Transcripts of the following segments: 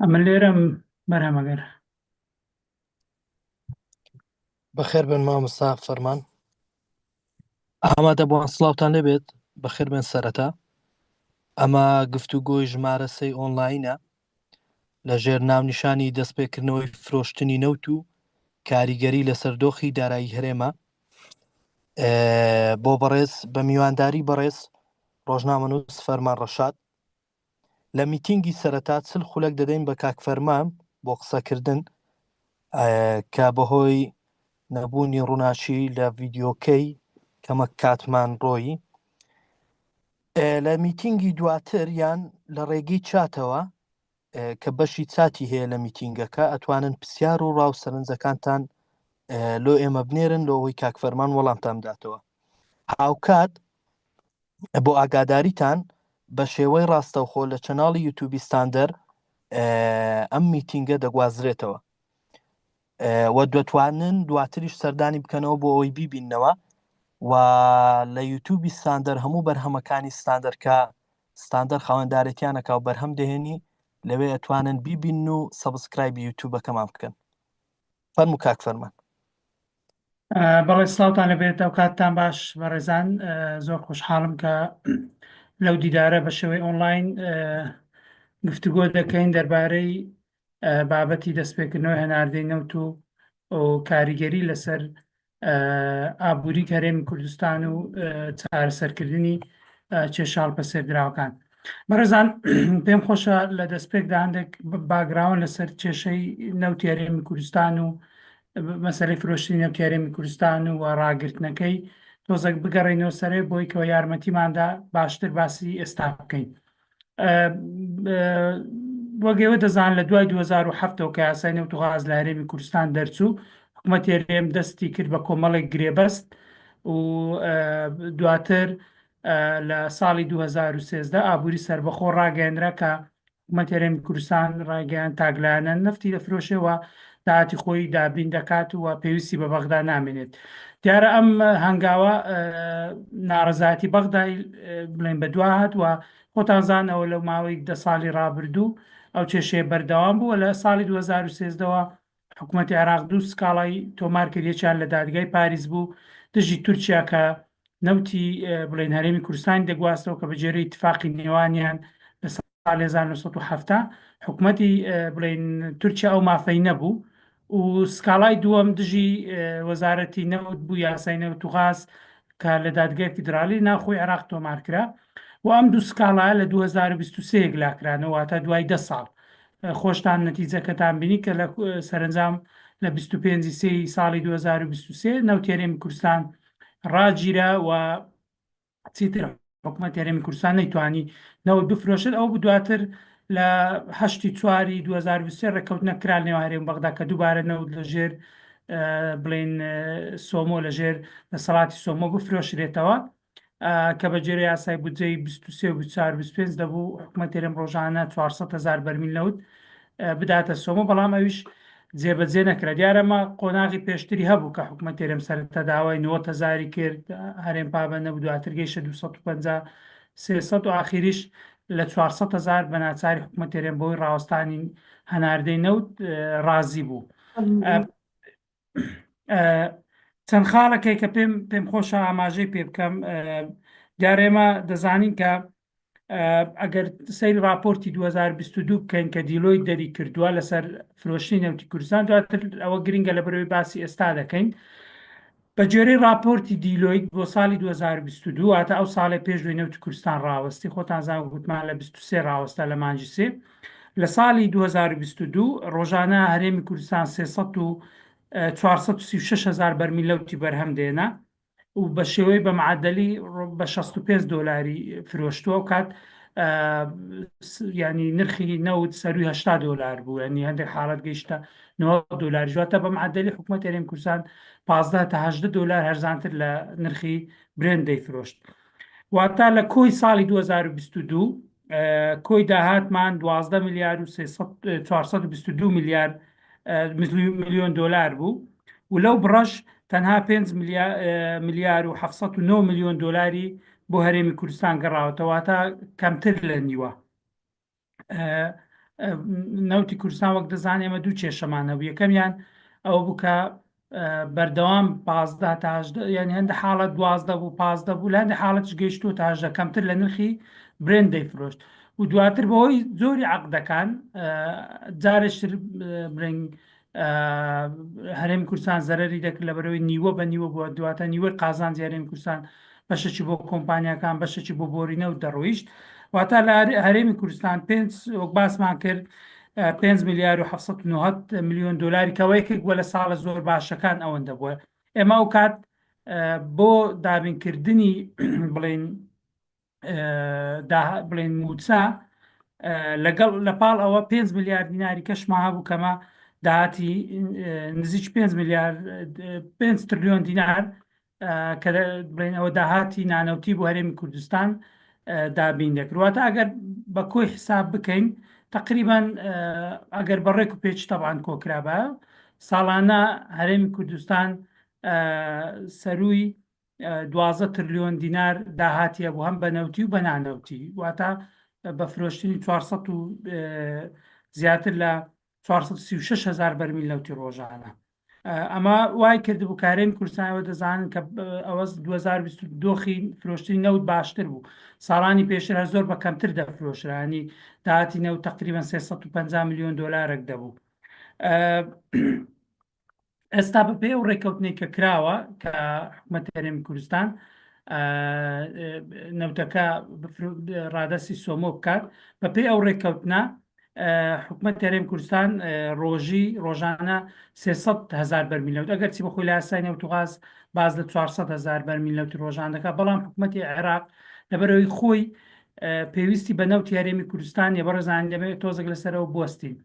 ئەمن لێرەم بەرهەمەگەر. بەخێر بن مامۆستا فەرمان. ئامادەبووان سڵاوتان لێبێت بەخێر بێن سەرەتا ئەمە گفتوگۆی ژمارە سێی ئۆنلاینە لە ژێر ناونیشانی دەستپێکردنەوەی فرۆشتنی نەوت و کاریگەری لەسەر دۆخی دارایی هەرێمە بۆ بەڕێز بە میوانداری بەڕێز ڕۆژنامەنووس فەرمان ڕەشاد لە میتینگی سەرەتا 40 خولەک دەدەین بە کاک فەرمان بۆ قسەکردن کە بەهۆی نەبوونی ڕووناکی لە ڤیدیۆکەی کەمە کاتمان ڕۆیی لە میتینگی دواتر یان لە ڕێگەی چاتەوە کە بەشی چاتی هەیە لە میتینگەکە ئەتوانن پرسیار و ڕاو سەرنجەکانتان لۆ ئێمە بنێرن لۆ ئەوەی کاک فەرمان وەڵامتان بداتەوە هاوکات بۆ ئاگاداریتان بە شێوەی ڕاستەوخۆ لە channel ی یوتوبی ستاندەر ئەم میتینگە دەگوازرێتەوە و دەتوانن دواتریش سەردانی بکەنەوە بۆ ئەوەی بیبیننەوە و لە یوتوبی ستاندەر هەموو بەرهەمەکانی ستاندەر کە ستاندەر خاوەندارێتیانەکە و بەرهەم دەهێنی لەوێ ئەتوانن بیبین و subscribe ی یوتوبەکەمان بکەن فەرموو کاک فەرمان. بەڵێ سڵاوتان لەبێت ئەو کاتتان باش بەڕێزان زۆر خۆشحاڵم کە لەو دیدارە بە شێوەی ئۆنلاین گفتوگۆ دەکەین دەربارەی بابەتی دەستپێکردنەوەی هەناردەی نەوت و کاریگەری لەسەر ئابووری هەرێمی کوردستان و چارەسەرکردنی کێشە هەڵپەسێردراوەکان. بەڕێزان پێم خۆشە لە دەستپێکدا هەندێک background لەسەر کێشەی نەوتی هەرێمی کوردستان و مەسەلەی فرۆشتنی نەوتی هەرێمی کوردستان و ڕاگرتنەکەی تۆزێک بگەڕێینەوە سەرێ بۆی کەەوە یارمەتیماندا باشتر باسی ئێستا بکەین. وەک ئێوە دەزان لە دوای 2007ەوە کە یاسای نەوت و غاز لە هەرێمی کوردستان دەرچوو حکوومەتی هەرێم دەستی کرد بە کۆمەڵێک گرێبەست و دواتر لە ساڵی 2013 ئابووری سەربەخۆ ڕاگەیەنرا کە حکوومەتی هەرێمی کوردستان ڕایگەیاند تاکلایەنە نەفتی دەفرۆشێ و داهاتی خۆی دابین دەکات و پێویستی بە بەغدا نامێنێت. دیارە ئەم هەنگاوە ناڕەزایەتی بەغدای بڵێن بەدوا هات و خۆتان زانەوە لەو ماوەی دە ساڵی ڕابردوو ئەو کێشەیە بەردەوام بووە لە ساڵی 2013ەوە حکوومەتی عێراق دوو سکاڵای تۆمار کرد یەکیان لە دادگای پاریس بوو دژی تورکیا کە نەوتی بڵێن هەرێمی کوردستانی دەگواستەوە کە بە گوێرەی ئیتفاقی نێوانیان لە ساڵی 1970 حکوومەتی بڵێن تورکیا ئەو مافەی نەبوو و سکاڵای دووەم دژی وەزارەتی نەوت بوو یاسای نەوت و غاز کە لە دادگای فیدرالی ناوخۆی عێراق تۆمار کرا و ئەم دوو سکاڵایە لە 2023 یەکلاکرانەوە واتە دوای دە ساڵ خۆشتان نەتیجەکەتان بینی کە لە سەرەنجام لە 25 سێی ساڵی 2023 نەوتی هەرێمی کوردستان ڕاگیرا و چیتر حکوومەت هەرێمی کوردستان نەیتوانی نەوت بفرۆشێت ئەو دواتر لە هەشتی چواری 2023 ڕێککەوتنە کرا نێوان هەرێم بەغدا کە دووبارە نەوت لە ژێر بڵێن سۆمۆ لە ژێر دەسەڵاتی سۆمۆ بفرۆشرێتەوە کە بە گوێرەی یاسای بودجەی 23 و 24 و 25 دەبوو حکومەت هەرێم ڕۆژانە 400 هەزار بەرمیل نەوت بداتە سۆمۆ بەڵام ئەویش جێبەجێ نەکرا دیارە ئەمە قۆناغی پێشتری هەبوو کە حکومەت هەرێم سەرەتا داوای 90 هەزاری کرد هەرێم پابەند نەبوو دواتر گەیشتە 250 300 و ئاخیریش لە 400 هەزار بە ناچاری حکومەت هەرێم بۆی ڕاوەستانی هەناردەی نەوت ڕازی بوو. چەند خاڵێک کە پێم پێم خۆشە ئاماژەی پێ بکەم دیارە ئێمە دەزانین کە ئەگەر سەیری راپۆرتی 2022 بکەین کە دیلۆیت دەری کردووە لەسەر فرۆشتنی نەوتی کوردستان دواتر ئەوە گرنگە لە بەرەوەی باسی ئێستا دەکەین بە گوێرەی راپۆرتی دیلۆیت بۆ ساڵی 2022 واتە ئەو ساڵی پێش دوی نەوتی کوردستان ڕاوەستی خۆتان زان گوتمان لە 23 ڕاوەستا لە مانگی سێ لە ساڵی 2022 ڕۆژانە هەرێمی کوردستان 300 و 436 هەزار بەرمیل نەوتی بەرهەم دێنا و بە شێوەی بە معادلی بە 65 دۆلاری فرۆشتووە و کات ینی نرخی نەوت سەروی 80 دۆلار بوو ینی هەندێک حاڵەت گەیشتە 90 دۆلار ژواتە بە معادلی حکوومەت هەرێم کوردستان 15 تا 18 دۆلار هەرزانتر لە نرخی برێنت دەیفرۆشت واتە لە کۆی ساڵی 2022 کۆی داهاتمان 12 ملیار و 422 ملیار ملیۆن دۆلار بوو و لەو بڕەش تەنها 5 ملیار و 709 ملیۆن دۆلاری بۆ هەرێمی کوردستان گەڕاوەتەوە واتە کەمتر لە نیوە. نەوتی کوردستان وەک دەزان ئێمە دوو کێشەمان هەبوو یەکەمیان ئەوە بوو کە بەردەوام 15 تا 18 یعنی هەندە حاڵەت 12 بوو 15 بوو لە هەندە حاڵەتش گەیشتووە تا 18 کەمتر لە نرخی برێند دەیفرۆشت و دواتر بەهۆی زۆری عەقدەکان جارێکتر برێن هەرێمی کوردستان زەرەری دەکرد لەبەرەوەی نیوە بە نیوە بووە دواتە نیوەی قازانجی هەرێمی کوردستان بەشێکی بۆ کۆمپانیاکان بەشێکی بۆ بۆری نەوت دەڕۆیشت واتە لە هەرێمی کوردستان پێنج وەک باسمان کرد 5 ملیار و 790 میلیۆن دلاری کەەوە یەکێک بووە لە ساڵە زۆر باشەکان ئەوەندە بووە ئێمە ئەو کات بۆ دابینکردنی بڵین بڵێن موچە لەگەڵ لە پاڵ ئەوە 5 ملیار دیناری کەشما هەبوو کەمە داهاتی نزیک 5 ملیار 5 تریلیۆن دینار کە بڵێن ئەوە داهاتی نانەوتی بۆ هەرێمی کوردستان دابین دەکرد واتە ئەگەر بە کۆی حساب بکەین تقریبا ئەگەر بە ڕێک و پێچ تەبان کۆکرابە ساڵانە هەرێمی کوردستان سەروی 12 ترلیۆن دینار داهاتی هەبوو هەم بە نەوتی و بە نانەوتی واتە بە فرۆشتنی 400 و زیاتر لە 436 هزار بەرمیل نەوتی ڕۆژانە ئەمە وای کردبوو کارێن کوردستانەوە دەزانن کە ئەوە 2020 دۆخی فرۆشتنی نەوت باشتر بوو ساڵانی پێشتر هەر زۆر بە کەمتر دەفرۆشرانی داهاتی نەوت تقریبا 350 میلیۆن دلارێک دەبوو ئێستا بەپێی ئەو ڕێککەوتنەی کە کراوە کە حکومەت هەرێمی کوردستان نەوتەکە ڕادەستی سۆمۆ بکات بەپێی ئەو ڕێککەوتنە حکومەت هەرێم کوردستان ڕۆژی ڕۆژانە 300 هزار بەرمیل نەوت ئەگەر چی بەخۆی لە یاسای نەوت و غاز باز لە 400 هزار بەرمیل نەوتی ڕۆژان دەکات بەڵام حکومەتی عێراق لەبەرەوەی خۆی پێویستی بە نەوتی هەرێمی کوردستان نیە بەڕێزان دەبێت تۆزێک لەسەرەوە بوەستین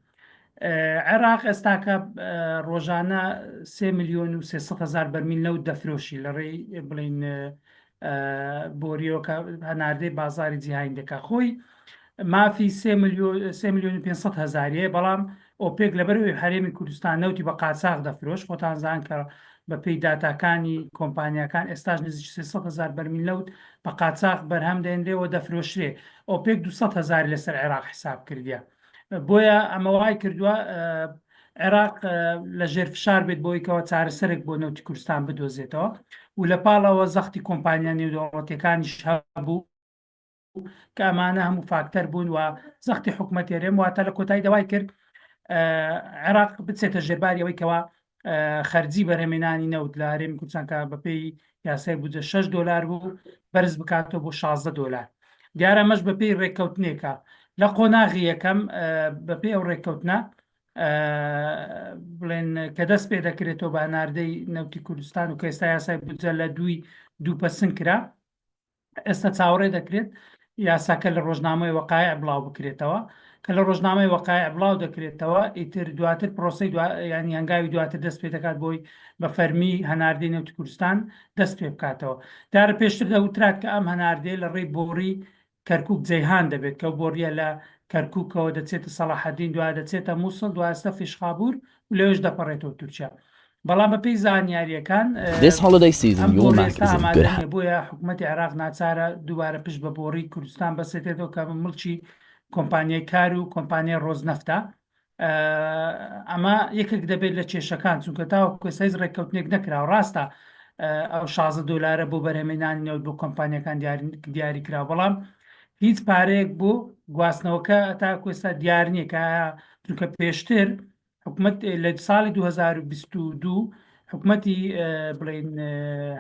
عێراق ئێستاکە ڕۆژانە 3 میلیۆن و 300 هزار بەرمیل نەوت دەفرۆشی لە ڕێی بڵین بۆریەوە کە هەناردەی بازاری جیهانی دەکا خۆی مافی 3 میلیۆن 3 میلیۆن و 500 هزاریە بەڵام ئۆپێک لەبەر هەرێمی کوردستان نەوتی بە قاچاخ دەفرۆش خۆتان زان کە بە پێی داتاکانی کۆمپانیاکان ئێستاش نزیک 300 هزار بەرمیل نەوت بە قاچاخ بەرهەم دێنرێ و دەفرۆشرێ ئۆپێک 200 هزار لەسەر عێراق حساب کردیە بۆیە ئەمە وای کردووە عێراق لە ژێر فشار بێت بۆی کەەوە چارەسەرێک بۆ نەوتی کوردستان بدۆزێتەوە و لە پاڵەوە زەختی کۆمپانیا نێودەوڵەتیەکانیش هەبوو کە ئەمانە هەموو فاکتەر بوون و زەختی حکوومەت هەرێم واتە لە کۆتایی داوای کرد عێراق بچێتە ژێرباری ئەوەی کەوا خەرجی بەرهەمێنانی نەوت لە هەرێمی کوردستان کە بەپێی یاسای بودجە 6 دۆلار بوو بەرز بکاتەوە بۆ 16 دۆلار دیارە ئەمەش بەپێی ڕێککەوتنێکە لە قۆناغی یەکەم بەپێی ئەو ڕێککەوتنە بڵێن کە دەست پێ دەکرێتەوە بە هەناردەی نەوتی کوردستان و کە ئێستا یاسای بودجە لە دووی دوو پەسند کرا ئێستا چاوەڕێ دەکرێت یاساکە لە ڕۆژنامەی وەقایع بڵاو بکرێتەوە کە لە ڕۆژنامەی وەقایع بڵاو دەکرێتەوە ئیتر دواتر پرۆسی دو... ینی هەنگاوی دواتر دەست پێ دەکات بۆی بە فەرمی هەناردەی نەوتی کوردستان دەست پێ بکاتەوە دارە پێشتر دەوترات کە ئەم هەناردەیە لە ڕێی بۆڕی کەرکک جەیهان دەبێت کە بۆڕیە لە کەرککەوە دەچێتە سەڵاحەدین دو دەچێتە مووسڵ دواستە فیشخابور و لەوێش دەپەڕێتەوە تورکیا بەڵام بەپێی زانیارییەکان This holiday season, ئەم your بۆڕیە Mac ئێستا is in ئامادە good نییە بۆیە حکومەتی عێراق ناچارە دووبارە پشت بە بۆڕی کوردستان بەسێتێتەوە کە مڵکی کۆمپانیای کار و کۆمپانیای ڕۆزنەفتە ئەمە یەکێک دەبێت لە کێشەکان چونکە تاوەکو ئێستا هیچ ڕێککەوتنێک نەکراوە ڕاستە ئەو 16 دۆلارە بۆ بەرهەمهێنانی نەوت بۆ کۆمپانیاکان دیاری کراوە بەڵام هیچ پارەیەک بۆ گواستنەوەکە تاکو ئێستا دیار نییە کە چونکە پێشتر حکومەت لە ساڵی 2022 حکومەتی بڵێن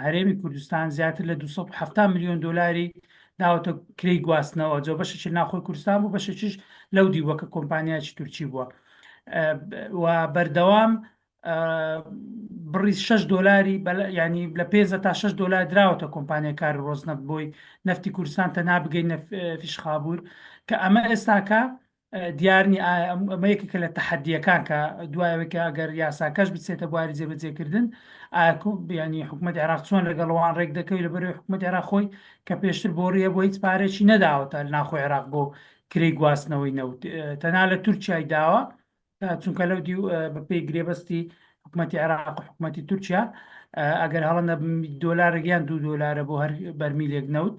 هەرێمی کوردستان زیاتر لە 270 میلیۆن دلاری داوەتە کرێی گواستنەوە جۆ بەشێکی ناخۆی کوردستان بوو بەشێکیش لەو دیوە کە کۆمپانیایکی تورکی بووە و بەردەوام بڕی 6 دلاری ینی لە پێنج تا 6 دلار دراوەتە کۆمپانیای کار ڕۆزنەفت بۆی نەفتی کوردستان تەنها بگەینە فیشخابور کە ئەمە ئێستاکە دیار نیە ئایا ئەمە یەکێکە لە تەحەدییەکان کە دوای ئەوەی کە ئەگەر یاساکەش بچێتە بواری جێبەجێکردن ئایا ینی حکوومەت عێراق چۆن لەگەڵ وان ڕێک دەکەوی لە بەرەوەی حکوومەت عێراق خۆی کە پێشتر بۆڕیە بۆ هیچ پارێکی نەداوەتە ناخۆی عێراق بۆ کرێی گواستنەوەی نەوت تەنها لە تورکیای داوە چونکە لەو دیو بەپێی گرێبەستی حکوومەتی عێراق و حکوومەتی تورکیا ئەگەر هەڵە نەبم دۆلارێک یان دوو دۆلارە بۆ هەر بەرمیلێک نەوت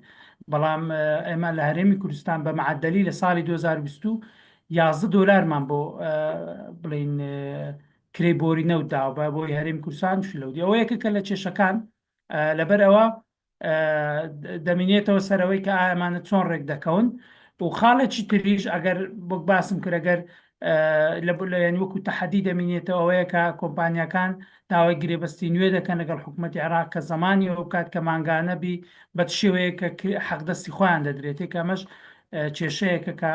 بەڵام ئێمە لە هەرێمی کوردستان بە معدلی لە ساڵی 2021 11 دۆلارمان بۆ بڵین کرێی بۆری نەوت داوە بە بۆی هەرێمی کوردستان شلەودی ئەوە یەکێکە لە کێشەکان لەبەر ئەوە دەمینێتەوە سەرەوەی کە ئامانە چۆن ڕێک دەکەون و خاڵێکی تریش ئەگەر بۆک باسم کرد ئەگەر لە یعنی وەکو تەحەدی دەمینێتەوە ئەوەیە کە کۆمپانیاکان داوای گرێبەستی نوێ دەکەن لەگەڵ حکوومەتی عێراق کە زمانی ئەو بکات کە مانگانە بی بە شێوەیە کە حەقدەستی خۆیان دەدرێتێ کە ئەمەش کێشەیەکە کە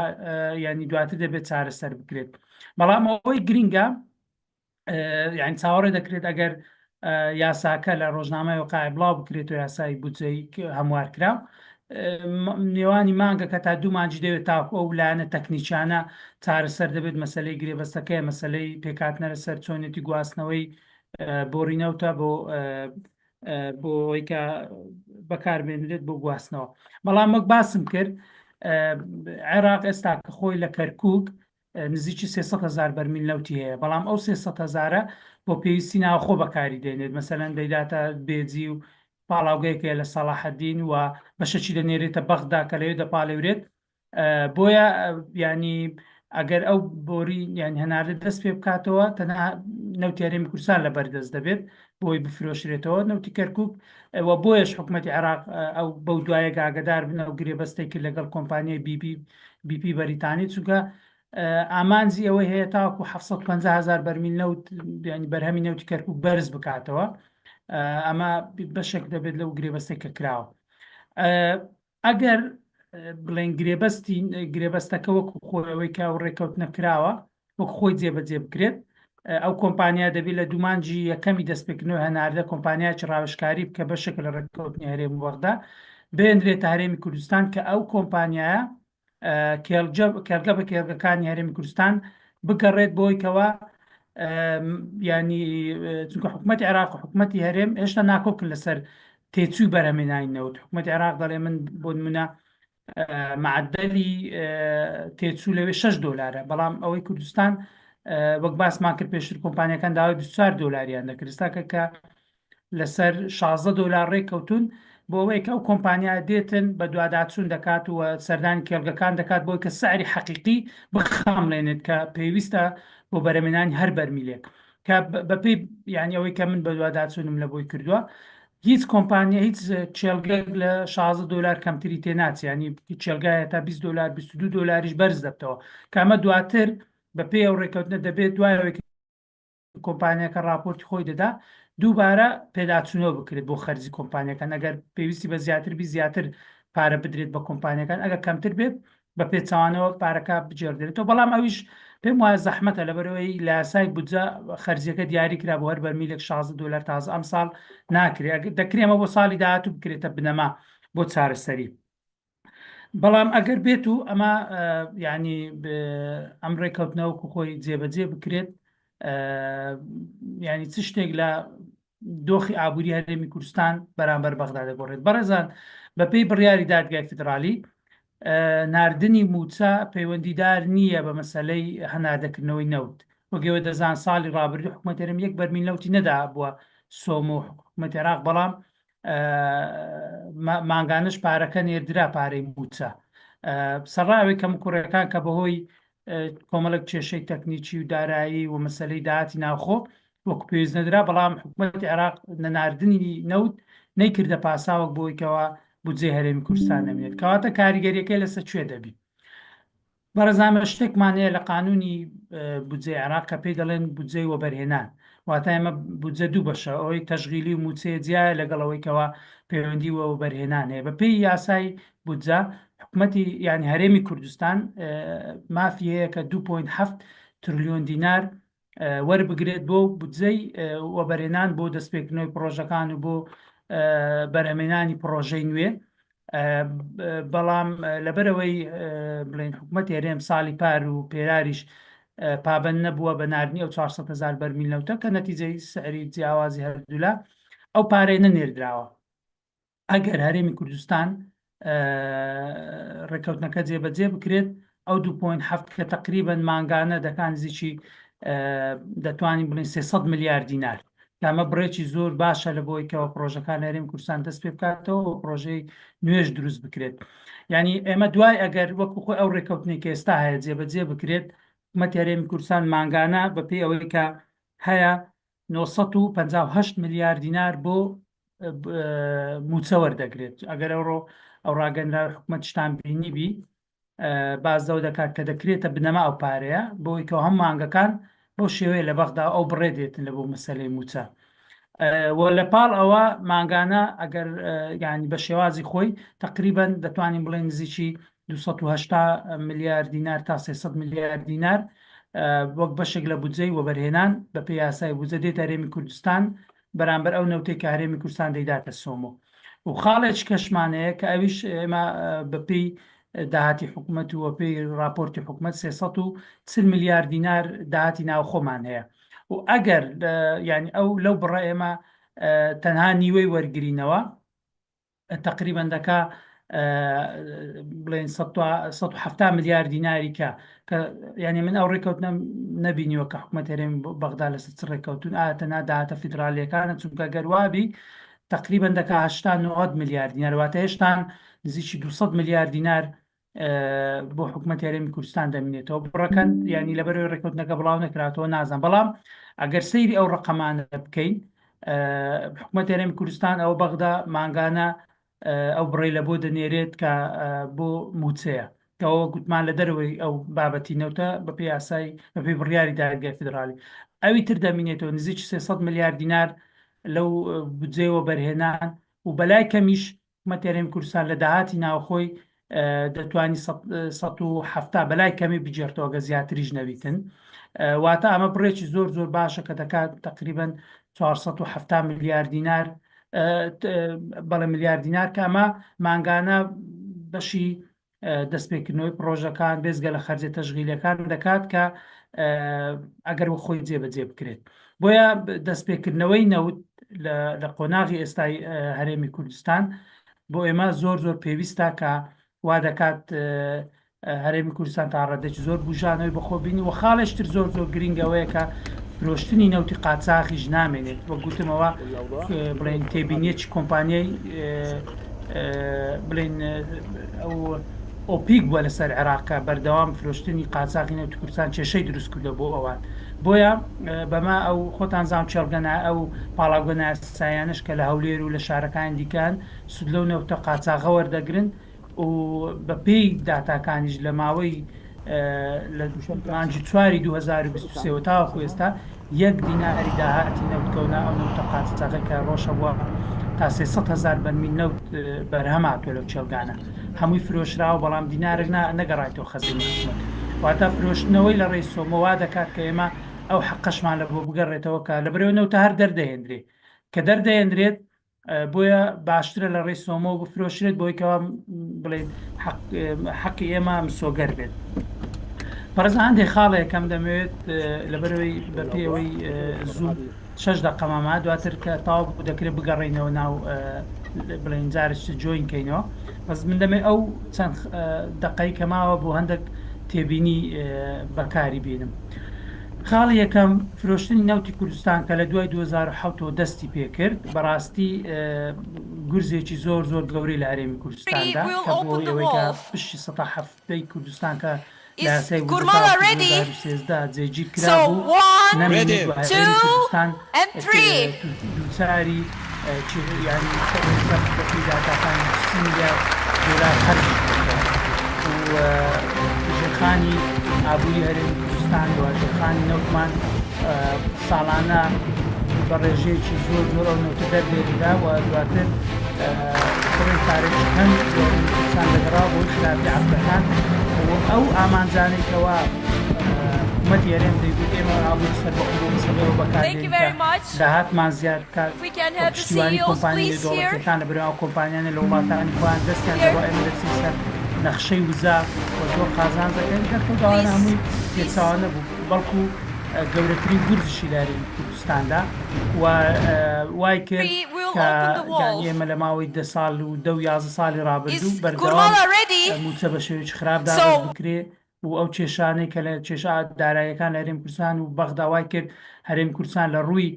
ینی دواتر دەبێت چارەسەر بکرێت بەڵام ئەوەی گرنگە یعنی چاوەڕێ دەکرێت ئەگەر یاساکە لە ڕۆژنامەی وقای بڵاو بکرێت و یاسای بودجەی هەموار کرا نێوانی مانگەکە تا دوو مانجی دەوێت تاکو ئەو لایەنە تەکنیکیانە چارەسەر دەبێت مەسلەی گرێبەستەکەی مەسلەی پێکاتنە لەسەر چۆنێتی گواستنەوەی بۆڕی نەوتە بۆ بۆ ئەوەی کە بەکاربێنرێت بۆ گواستنەوە بەڵام وەک باسم کرد عێراق ئێستا کە خۆی لە کەرکک نزیکی 300 هزار بەرمیل نەوتی هەیە بەڵام ئەو 300 هزارە بۆ پێویستی ناوخۆ بەکاری دێنێت مەسەلەن دەیداتە بێجی و پاڵاوگەیەک هەیە لە سەڵاحەدین و بەشەکی دەنێرێتە بەغدا کە لەوێ دەپاڵێورێت بۆیە ینی ئەگەر ئەو بۆری یان هەناردە دەست پێ بکاتەوە تەنها نەوتی هەرێمی کوردستان لە بەردەست دەبێت بۆی بفرۆشرێتەوە نەوتی کەرکک و بۆیەش حکوومەتتی عێراق ئەو بەو دوایە گاگەدار بن ئەو گرێبەستێک کرد لەگەڵ کۆمپانیای بیبی بیپی بەریتانی چونکە ئامانجی ئەوەی هەیە تاوەکو 750 هزار بەرمیل نەوت ینی بەرهەمی نەوتی کەرکک بەرز بکاتەوە ئەمە بەشێک دەبێت لەو گرێبەستێک کە کراوە ئەگەر بڵێن گرێبەستی گرێبەستەکە وەکو خۆی ئەوەی کە ئەو ڕێککەوتنە کراوە وەک خۆی جێبەجێ بکرێت ئەو کۆمپانیا دەبێت لە دومانجی یەکەمی دەستپێکردنەوەی هەناردە کۆمپانیایەکی ڕاوێژکاری بکە بەشێکە لە ڕێککەوتنی هەرێم و بەغدا بهێنرێتە هەرێمی کوردستان کە ئەو کۆمپانیایە کێڵگە کێڵگە بە کێڵگەکانی هەرێمی کوردستان بگەڕێت بۆی کەوا ینی چونکە حکوومەت عێراق و حکوومەتی هەرێم هێشتا ناکۆکن لەسەر تێچووی بەرهەمێنانی نەوت حکوومەت عێراق دەڵێ من بۆ نمونە معدلی تێچوو لەوێ 6 دلارە بەڵام ئەوەی کوردستان وەک باسمان کرد پێشتر کۆمپانیەکان داوای 24 دلاریان دەکرد ئێستاکە کە لەسەر 16 دۆلار ڕێککەوتوون بۆ ئەوەی کە ئەو کۆمپانیا دێتن بە دواداچوون دەکات و سەردانی کێڵگەکان دەکات بۆی کە سعری حەقیقی بخامڵێنێت کە پێویستە بۆ بەرەمێنانی هەر بەرمیلێک کە بەپێی یعنی ئەوەی کە من بەدواداچوونم لە بۆی کردووە هیچ کۆمپانیا هیچ کێڵگەک لە 16 دۆلار کەمتری تێ ناچێت ینی کێڵگایە تا 20 دۆلار 22 دۆلاریش بەرز دەبتەوە کە ئەمە دواتر بەپێی ئەو ڕێککەوتنە دەبێت دوای ئەوەی کۆمپانیاکە ڕاپۆرتی خۆی دەدا دووبارە پێداچوونەوە بکرێت بۆ خەرجی کۆمپانیەکان ئەگەر پێویستی بە زیاتر بی زیاتر پارە بدرێت بە کۆمپانیەکان ئەگەر کەمتر بێت بە پێچەوانەوە پارەکە بگێڕدرێتەوە بەڵام ئەویش پێم وایە زەحمەتە لەبەرەوەی لە یاسای بودجە خەرجیەکە دیاری کرا بۆ هەر بەرمیلێک 16 دۆلار تازە ئەمساڵ ناکرێت دەکرێمە بۆ ساڵی داهاتوو بکرێتە بنەما بۆ چارەسەری بەڵام ئەگەر بێت و ئەمە ینی ئەم ڕێککەوتنە وەکو خۆی جێبەجێ بکرێت ینی چ شتێک لە دۆخی ئابووری هەرێمی کوردستان بەرامبەر بەغدا دەگۆڕێت بەڕێزان بەپێی بڕیاری دادگای فیدرالی ناردنی موچە پەیوەندیدار نییە بە مەسلەی هەناردەکردنەوەی نەوت وەک ئێوە دەزان ساڵی ڕابردوو حکوومەت هەرێم یەک بەرمیل نەوتی نەدا بووە سۆمۆ حکوومەت عێراق بەڵام مانگانەش پارەکە نێردرا پارەی مووچە سەرڕاوی کەم کوڕەکان کە بەهۆی کۆمەڵک کێشەی تەکنیکی و دارایی و مەسلەی داهاتی ناوخۆ وەکو پێویست نەدرا بەڵام حکوومەت عێراق نەناردنی نەوت نەیکردە پاساوەک بۆی کەوا بودجەی هەرێمی کوردستان نەمێنێت کەواتە کاریگەریەکەی لەسەر کوێ دەبی بەڕێزان ئێمە شتێکمان هەیە لە قانونی بودجەی عێراق کە پێی دەڵێن بودجەی وەبەرهێنان واتە ئێمە بودجە دوو بەشە ئەوەی تەشغیلی و مووچەیە جیایە لەگەڵ ئەوەی کەوا پەیوەندی وە وەبەرهێنان هەیە بەپێی یاسای بودجە حکومەتی یانی هەرێمی کوردستان مافی هەیە کە 2.7 ترلیۆن دینار وەربگرێت بۆ بودجەی وەبەرهێنان بۆ دەستپێکردنەوەی پڕۆژەکان و بۆ بەرهەمێنانی پڕۆژەی نوێ بەڵام لەبەرەوەی بڵێن حکوومەت هەرێم ساڵی پار و پێراریش پابند نەبووە بە ناردنی ئەو 400 هزار بەرمیل نەوتە کە نەتیجەی سعری جیاوازی هەردوولا ئەو پارەی نەنێردراوە ئەگەر هەرێمی کوردستان ڕێککەوتنەکە جێبەجێ بکرێت ئەو 2.7 کە تقریبا مانگانە دەکان نزیکی دەتوانین بڵین 300 ملیار دینار. کە ئەمە بڕێکی زۆر باشە لە بۆی کەەوە پرۆژەکان لە هەرێمی کوردستان دەست پێ بکاتەوە و پرۆژەی نوێژ دروست بکرێت. یعنی ئێمە دوای ئەگەر وەکو خۆی ئەو ڕێککەوتنێک کە ئێستا هەیە جێبەجێ بکرێت، حکومەتی هەرێمی کوردستان مانگانە بەپێی ئەوەی کە هەیە 958 ملیار دینار بۆ مووچە وەردەگرێت. ئەگەر ئەوڕۆ ئەو ڕاگەنراوی حکومەتیشتان بینیبی باس لەوە دەکات کە دەکرێتە بنەما ئەو پارەیە بۆی کە هەم مانگەکان بەو شێوەیە لە بەغدا ئەو بڕێ دێتن لە بۆ مەسەلەی مووچە و لە پاڵ ئەوە مانگانە ئەگەر ینی بە شێوازی خۆی تقریبا دەتوانین بڵێن نزیکی 280 ملیار دینار تا 300 ملیار دینار وەک بەشێک لە بودجەی وەبەرهێنان بە پێی یاسای بودجە دێتە هەرێمی کوردستان بەرامبەر ئەو نەوتەی کە هەرێمی کوردستان دەیداتە سۆمۆ و خاڵێکی کەشمان هەیە کە ئەویش ئێمە بەپێی داهاتی حکومەت و بەپێی راپۆرتی حکومەت 340 ملیار دینار داهاتی ناوخۆمان هەیە و ئەگەر یعنی ئەو لەو بڕە ئێمە تەنها نیوەی وەرگرینەوە تەقریبەن دەکا بڵێن 170 ملیار دیناری کە کە یعنی من ئەو ڕێککەوتنەم نەبینیوە کە حکومەت هەرێم بەغدا لەسەر چ ڕێککەوتون ئایا تەنها داهاتە فیدرالیەکانە چونکە گەر وابی تقریبا دەکا 80 90 ملیار دینار واتە هێشتان نزیکی 200 ملیار دینار بۆ حکومەت هەرێمی کوردستان دەمینێتەوە بڕەکەن ینی لەبەرەوەی ڕێککەوتنەکە بڵاو نەکراتەوە نازان بەڵام ئەگەر سەیری ئەو ڕقەمانە بکەین حکومەت هەرێمی کوردستان ئەوە بەغدا مانگانە ئەو بڕی لە بۆ دەنێرێت کە بۆ موچەیە کەەوە گوتمان لە دەرەوەی ئەو بابەتی نەوتە بە پێی یاسای بە پێی بڕیاری دادگای فیدرالی ئەوی تر دەمینێتەوە نزیک 300 ملیار دینار لەو بودجەیەوە بەرهێنان و بەلای کەمیش حکومەتی هەرێمی کوردستان لە داهاتی ناوخۆی دەتوانی 170 بەلای کەمی بگێڕتەوە گە زیاتریش نەبیتن واتە ئەمە بڕێکی زۆر زۆر باشە کە دەکات تقریبا 470 ملیار دینار بەڵێ ملیار دینار کە ئەمە مانگانە بەشی دەستپێکردنەوەی پڕۆژەکان بێزگە لە خەرجە تەشغیلەکان دەکات کە ئەگەر وە خۆی جێبەجێ بکرێت بۆیە دەستپێکردنەوەی نەوت لە قۆناغی ئێستای هەرێمی کوردستان بۆ ئێمە زۆر زۆر پێویستە کە وا دەکات هەرێمی کوردستان تا ڕادەیەکی زۆر بوژانەوەی بەخۆ بینی و خاڵێکی تر زۆر زۆر گرنگ ئەوەیە کە فرۆشتنی نەوتی قاچاخیش نامێنێت وەک گوتمەوە بڵێن تێبینیەکی کۆمپانیای بڵێن ئەو ئۆپیک بووە لەسەر عێراق کە بەردەوام فرۆشتنی قاچاخی نەوتی کوردستان کێشەی دروست کردووە بۆ ئەوان بۆیە بەمە ئەو خۆتان زان کێڵگە ئەو پاڵاوگە نایاساییانەش کە لە هەولێر و لە شارەکانی دیکەن سوود لەو نەوتە قاچاغە وەردەگرن و بەپێی داتاکانیش لە ماوەی لە مانگی چواری 2023 وە تاوەکو ئێستا یەک دیناری داهاتی نەوت کەونە ئەو نەوتە قاچاغەی کە ڕۆژ هەبووە تا 300 هەزار بەرمیل نەوت بەرهەم هاتووە لەو کێڵگانە هەمووی فرۆشراوە بەڵام دینارێک نەگەڕایتەوە خەزێنەی حکومەت واتە فرۆشتنەوەی لە ڕێی سۆمۆ وا دەکات کە ئێمە ئەو حەقەشمان لە بۆ بگەڕێتەوە کە لەبەرەوە نەوتە هەر دەردەهێندرێ کە دەردەهێندرێت بۆیە باشترە لە ڕێی سۆمۆ بفرۆشرێت بۆی کەوا بڵێن حەقی ئێمە مسۆگەر بێت. بەڕێز هەندێک خاڵێک یەکەم دەمەوێت لەبەرەوەی بە پێوەی زوو شش دەقەمە ما دواتر کە تەواو بوو دەکرێت بگەڕێینەوە ناو بڵێن جارێکی join کەینەوە بەس من دەمێ ئەو چەند دەقەی کە ماوە بۆ هەندێک تێبینی بەکاری بینم. خاڵی یەکەم، فرۆشتنی نەوتی کوردستان کە لە دوای 2007 ەوە دەستی پێکرد، بەڕاستی گورزێکی زۆر زۆر گەورەی لە هەرێمی کوردستاندا کە بووە هۆی ئەوەی کە پشکی سەتا حەفتەی کوردستان کە لە یاسای بودجە تاوەکو 2013 جێگیر کرابوو نەمێنێت و هەرێمی کوردستان دووچاری یانی بەپێی داتاکان 30 ملیار دۆلار قەرزیش بووەتەوە و ژێرخانی ئابووری هەرێمی کوردستان و ژێرخانی نەوتمان ساڵانە بە ڕێژەیەکی زۆر زۆر ئەو نەوتە دەردێنرا و دواتر بڕێک پارەیەکی کەم بۆ هەرێمی کوردستان دەگەڕا بۆی خراپی عەقدەکان و ئەو ئامانجانەی کەوا حکومەتی هەرێم دەیگوت ئێمە ئابووری سەربەخۆ بۆ مەسەلەیەوە بەکاردێنین کە داهاتمان زیاد بکات و پشتیوانی کۆمپانیا نێودەوڵەتیەکان لە بەرەو ئەو کۆمپانیانە لە وڵاتانی خۆیان دەستیان دەبا ئێمە دەچین سەر نەخشەی وزە و زۆر قازانج دەکەین دەرکەوت ئەوانە هەمووی پێچەوانە بوو بەڵکو گەورەترین گورزشی لە هەرێمی کوردستاندا و وای کرد کە یانی ئێمە لە ماوەی دە ساڵ و دە و 11 ساڵی ڕابردوو بەردەوام مووچە بە شێوەیەکی خراپ دابەش بکرێ و ئەو کێشانەی کە لە کێشە داراییەکان لە هەرێمی کوردستان و بەغدا وای کرد هەرێمی کوردستان لە ڕووی.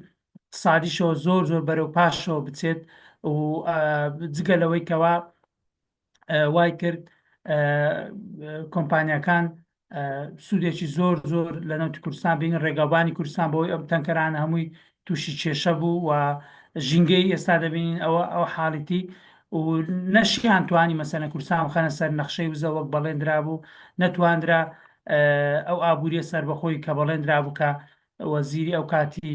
اقتصادیشەوە زۆر زۆر بەرەو پاشەوە بچێت و جگە لەوەی کەوا وای کرد کۆمپانیاکان سوودێکی زۆر زۆر لە نەوتی کوردستان بین ڕێگاوبانی کوردستان بۆی ئەم تەنکەرانە هەمووی تووشی کێشە بوو و ژینگەی ئێستا دەبینین ئەوە ئەو حاڵیتی و نەشیان توانی مەسەنە کوردستان بخەنە سەر نەخشەی وزە وەک بەڵێندرا بوو نەتواندرا ئەو ئابووریە سەربەخۆی کە بەڵێندرا بوو کە وەزیری ئەوکاتی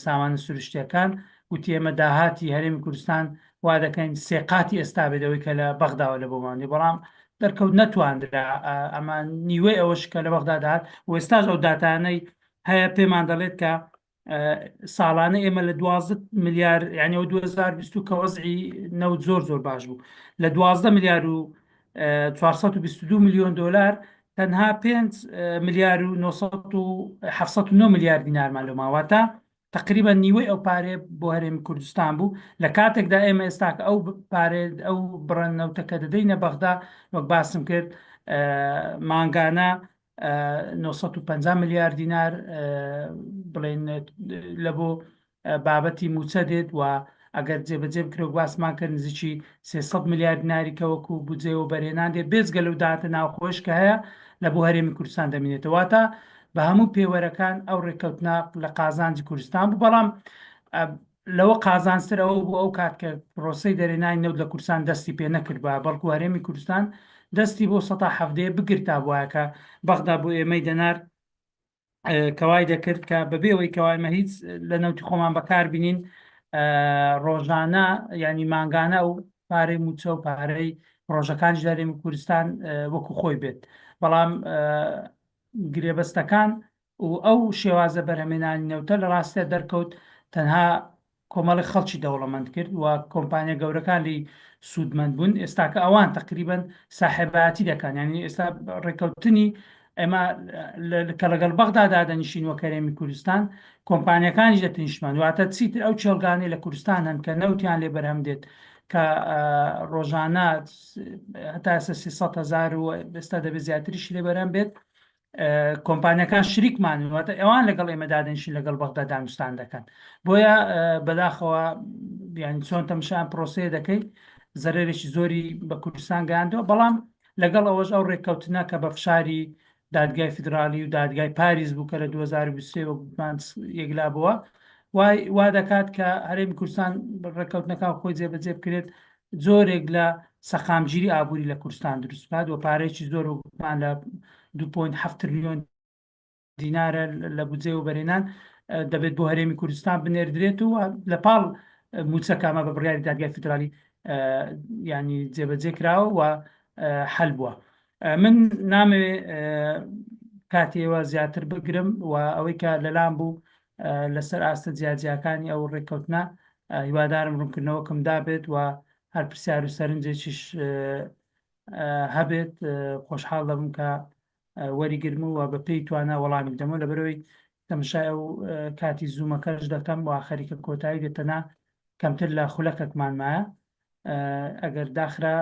سامانە سروشتیەکان وتی ئێمە داهاتی هەرێمی کوردستان وا دەکەین سێ قاتی ئێستا بێت ئەوەی کە لە بەغداوە لە بۆمان دێ بەڵام دەرکەوت نەتواندرا ئەمە نیوەی ئەوەش کە لە بەغدا داهات و ئێستاش ئەو داتانەی هەیە پێمان دەڵێت کە ساڵانە ئێمە لە 12 ملیار یعنی ئەو 2020 کە وەزعی نەوت زۆر زۆر باش بوو لە 12 ملیار و 422 میلیۆن دلار تەنها 5 ملیار و 9 ملیار دینارمان لەو ماوەتە تقریبا نیوەی ئەو پارێ بۆ هەرێمی کوردستان بوو لە کاتێکدا ئێمە ئێستاکە ئەو پارێ ئەو بڕە نەوتەکە دەدەینە بەغدا وەک باسم کرد مانگانە 950 ملیار دینار بڵێن لە بۆ بابەتی مووچە دێت و ئەگەر جێبەجێ بکرێت وەک باسمان کرد نزیکی 300 ملیار دیناری کە وەکو بودجەی وەبەرهێنان دێت بێجگە لەو داهاتە ناوخۆیش کە هەیە لە بۆ هەرێمی کوردستان دەمینێتەوە واتە بە هەموو پێوەرەکان ئەو ڕێککەوتنە لە قازانجی کوردستان بوو بەڵام لەوە قازانجتر ئەوە بوو ئەو کات کە پرۆسەی دەرێنانی نەوت لە کوردستان دەستی پێ نەکردبا بەڵکو هەرێمی کوردستان دەستی بۆ سەتا حەڤدەیە بگرتابوایە کە بەغدا بۆ ئێمەی دەنارد کەوای دەکرد کە بەبێ ئەوەی کەوا ئێمە هیچ لە نەوتی خۆمان بەکار بینین ڕۆژانە ینی مانگانە ئەو پارەی موچە و پارەی پرۆژەکانیش لە هەرێمی کوردستان وەکو خۆی بێت بەڵام گرێبەستەکان و ئەو شێوازە بەرهەمێنانی نەوتە لە ڕاستیا دەرکەوت تەنها کۆمەڵێک خەڵکی دەوڵەمەند کرد و کۆمپانیا گەورەکان لێی سوودمەند بوون ئێستاکە ئەوان تقریبا ساحێبایەتی دەکەن یعنی ئێستا ڕێککەوتنی ئێمە کە لەگەڵ بەغدا دادەنیشین وەک هەرێمی کوردستان کۆمپانیەکانیش لە تنیشمان واتە چیتر ئەو کێڵگانەی لە کوردستان هەن کە نەوتیان لێ بەرهەم دێت کە ڕۆژانە هەتا ئێستا 300 هەزار و ئێستا دەبێت زیاتریش لێ بەرهەم بێت کۆمپانیەکان شریکمان واتە ئەوان لەگەڵ ئێمە دادەنیشن لەگەڵ بەغدا دانوستان دەکەن بۆیە بەداخەوە یان چۆن تەمشان پرۆسەیە دەکەی زەرێکی زۆری بە کوردستان گەیاندووە بەڵام لەگەڵ ئەوەش ئەو ڕێککەوتنە کە بە فشاری دادگای فیدرالی و دادگای پاریس بوو کە لە 2023 وەک یەکلا بووە وای وا دەکات کە هەرێمی کوردستان ڕێککەوتنەکان خۆی جێبەجێ بکرێت جۆرێک لە سەقامگیری ئابووری لە کوردستان دروست بکات و پارەیەکی زۆر وەکمان لە 2.7 تریلیۆن دینارە لە بودجەی وەبەرهێنان دەبێت بۆ هەرێمی کوردستان بنێردرێت و لە پاڵ مووچەکە ئەمە بە بڕیاری دادگای فیدرالی ینی جێبەجێ کراوە و حەل بووە من نامەوێ کاتیەوە زیاتر بگرم و ئەوەی کە لەلام بوو لەسەر ئاستە جیاجیاکانی ئەو ڕێککەوتنە هیوادارم ڕوونکردنەوەکم دابێت و هەر پرسیار و سەرنجێکیش هەبێت خۆشحاڵ دەبم کە وەریگرم و بە پێی توانا وەڵامی بدەمەوە لەبەرەوەی تەمشای ئەو کاتی زوومەکەش دەکەم و خەریکە کۆتایی دێتەنا کەمتر لە خولەکەکمان مایە ئەگەر داخرا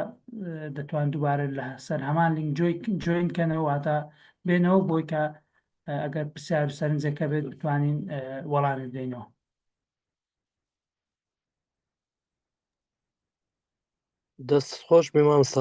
دەتوان دووبارە لە سەر هەمان لینک join کەنەوە واتە بێنەوە بۆی کە ئەگەر پرسیار و سەرنجێک هەبێت بتوانین وەڵامی بدەینەوە. دەست خۆش بێ مامۆستا.